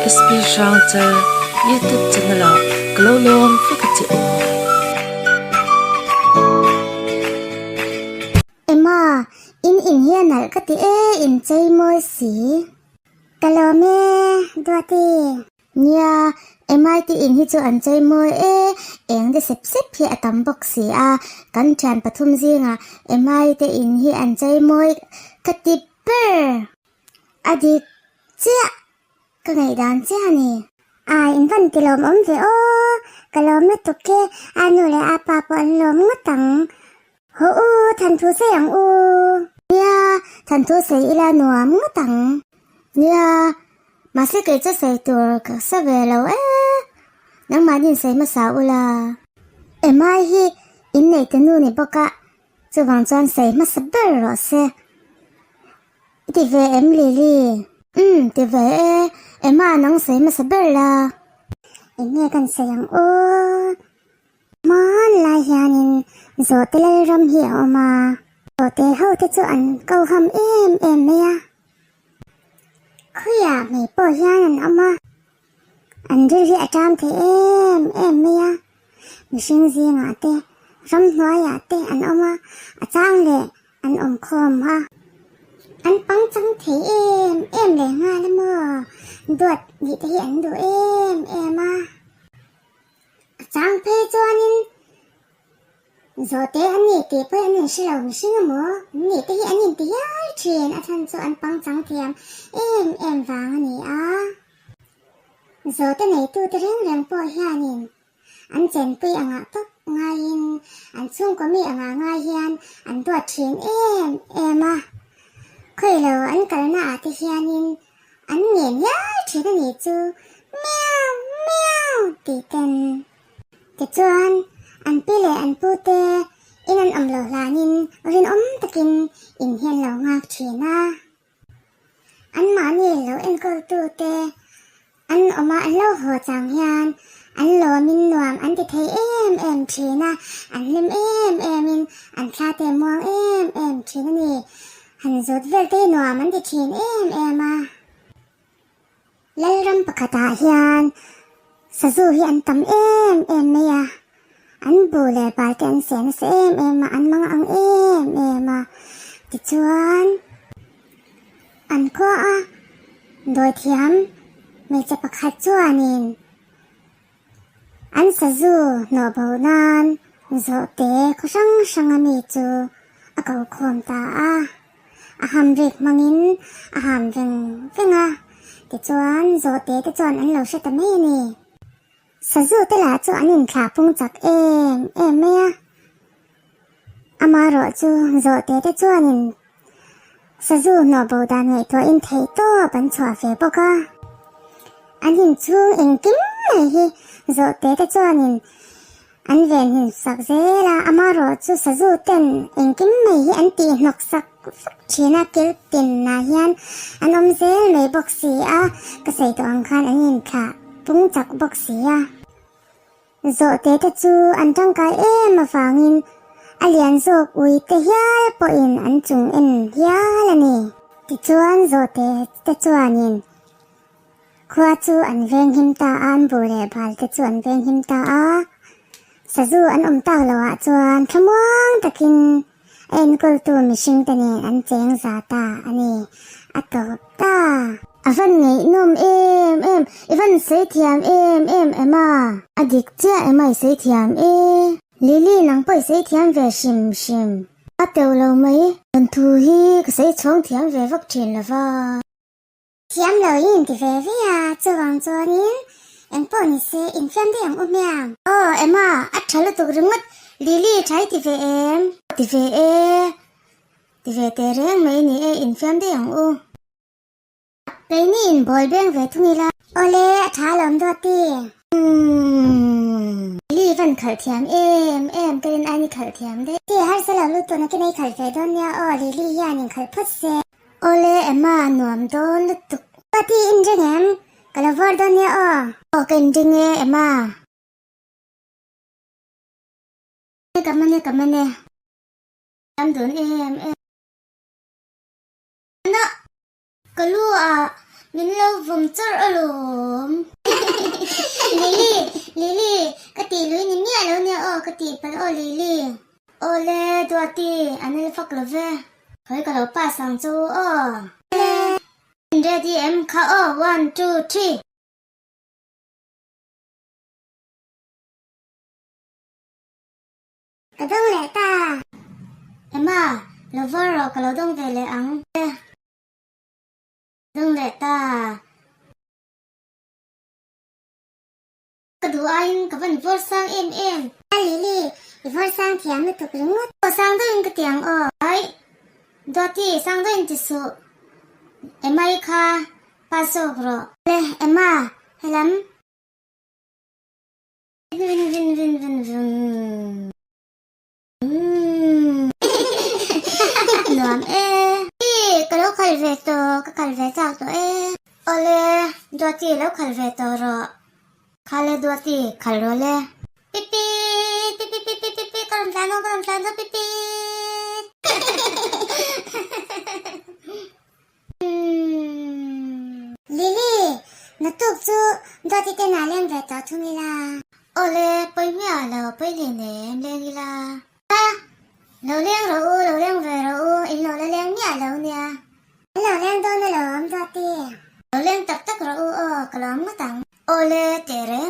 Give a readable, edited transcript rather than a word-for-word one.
SP Hrangchal YouTube channel ah ka lo lawm vek a che u. Emma, in in hi a nalh ka ti e, in chei mawi si. Ka lawm e, Duati. Nia, MIT in hi chu an chei mawi e, eng de sep sep hi a tam bawk si a, kan thian pathum zingah MIT in hi an chei mawi ka ti ber. A dik chiah, ka ngaihdan chiah a ni. A in van ti lawm awm ve aw, ka lawm lutuk e, a nu leh a pa pawh an lawm ngawt ang. Haw u, thanthu sawi ang u. Nia, thanthu sawi ila nuam ngawt ang. Nia, mahse kei chu sawi tur ka sa ve lo e, nangmahni in sawi hmasa ula. Emai hi inneih te nu ni bawk a, chuvang chuan sawi hmasa ber rawh se. I ti ve em Lily? Umm ti ve e, Emma nang sawi hmasa ber la. Eng nge kan sawi ang aw? Hmanlai hianin Zawhte Lalram hi a awm a, Zawhte ho te chu an ko ham em em mai a. Khawiah hmei pawh hian an awm a, an ril hi a ṭam thei em em mai a. Mihring zingah te, ramhnuaiah te an awm a, a chang leh An awm khawm a, an pangchang thei em em leh nghal a maw? Duat nih te hi an duh em em a. A chang phei chuanin Zawhte an nih tih pawh hi an inhre lo mihring a maw? An nih te hi an inti hial thin, a chhan chu an pangchang thiam em em vang a ni a. Zawhte neitute reng reng pawh hianin An chenpui angah tawp ngaiin an chhungkaw mi angah ngai hian an duat thin em em a. Khawilo an kalna ah te hianin an ngen hial thin a nih chu miau miau tih ten. Tichuan an pi leh an pu te in an awm lo hlanin rinawm takin in hian lo nghak thin a. Anmahni lo enkawltu te an awm a, an lo haw chang hian an lawmin nuam an ti thei em em thin a, an hlim em em in an thla te muang em em thin a ni. Han zut vel te hi nuam an ti thin em em a. Lalram pakhatah hian sazu hi an tam em em mai a, an bu leh bal te an seh nasa em em a, an mang ang em em a. Tichuan, an khua a dawithiam hmeichhe pakhat chuanin an sazu hnawh bo nan zawhte khaw hrang hranga mi chu a ko khawm ta a. A ham rik hmangin a ham veng veng a, tichuan zawhte te chuan an lo hre ta mai a ni. Sazu te lah chu an inthlah pung chak em em mai a, amaherawh chu zawhte te chuanin sazu hnawh bo dan ngaihtuahin theih tawp an chhuah ve bawk a. An inchhung engkim mai hi zawhte te chuanin An ven hin sak zel a, amaherawh chu sazu ten engkim mai hi an tih hnawk sak vek thin a, kil tinah hian an awm zel mai bawk si a, ka sawi tawh ang khan an inthlah pung chak bawk si a. Zawhte te chu an tangkai em avangin a lian zawk ui te hial pawhin an chung en hial a ni. Tichuan zawhte te chuanin Khua chu an veng him ta a, an bu leh bal te chu an veng him ta a. Sazu an awm tak loh ah chuan thlamuang takin a enkawltu mihring te nen an cheng za ta a ni. A tawp ta. A van ngaihnawm em em, i van sawi thiam em em em a. A dik chiah em a i sawi thiam e. Lily nang pawh i sawi thiam ve hrim hrim. A teuh lo mai. Thawnthu hi ka sawi chhawng thiam ve vak thin lova. Thiam lo i inti ve ve a, chuvang chuanin engpawh ni se infiam daih ang u hmiang. Aw Emma, a tha lutuk ringawt, Lily tha i ti ve em? Ti ve e, ti ve teh reng mai ni e, infiam daih ang u. Keini in bawl beng ve thung ila. Awle, a tha alawm Duati. Umm, Lily van khalh thiam em em, ka rin aiin i khalh thiam daih. Ti harsa lo lutuk nakin ei khalh ve dawn nia aw, Lily hian inkhalh phawt se. Awle Emma a nuam dawn lutuk. Pati in ring em? Ka lo vawr dawn nia aw. Aw ka in ring e Emma. Ka man e ka man e. Tam dun em em. Na ka lu ah Min lo vawm chawrh alawm. Lily, Lily, ka tih lui ni miah lo nia aw, ka tih palh aw Lily. Awle, Duati, an el fak lo ve. Khawi ka lo pass ang chu aw. Awle, in ready em kha aw, one, two, three. Ka dawng leh ta. Emma, lo vawr rawh ka lo dawng ve leh ang. Dawng leh ta. Ka duh aiin ka van vawr sang em em. A Lily, i vawr sang thiam lutuk ringawt. Aw sang deuhin ka ti ang aw. Aih, Duati, sang deuhin ti suh. Emma i kha pass zawk rawh. Le, Emma, helam. Vin vin vin vin vin. Nuam e. Ih, ka lo khal ve tawh, ka khal ve chak tawh e. Awle, Duati lo khal ve tawh rawh. Khal e Duati, khal rawh le. Pipi, pipi pipi pipi, ka rawn tlan dawn, ka rawn tlan dawn, pipi. Lily, naktuk chu Duati te hna leng ve tawh thung ila. Awle, pawi hmiah lo, pawi hle nem leng ila. A, lo leng rawh u, lo leng ve rawh u, in lo la leng miah lo nia. An lo leng dawn alawm, Duati. Lo leng tak tak rawh u aw, ka lawm ngawt ang. Awle, teh reng.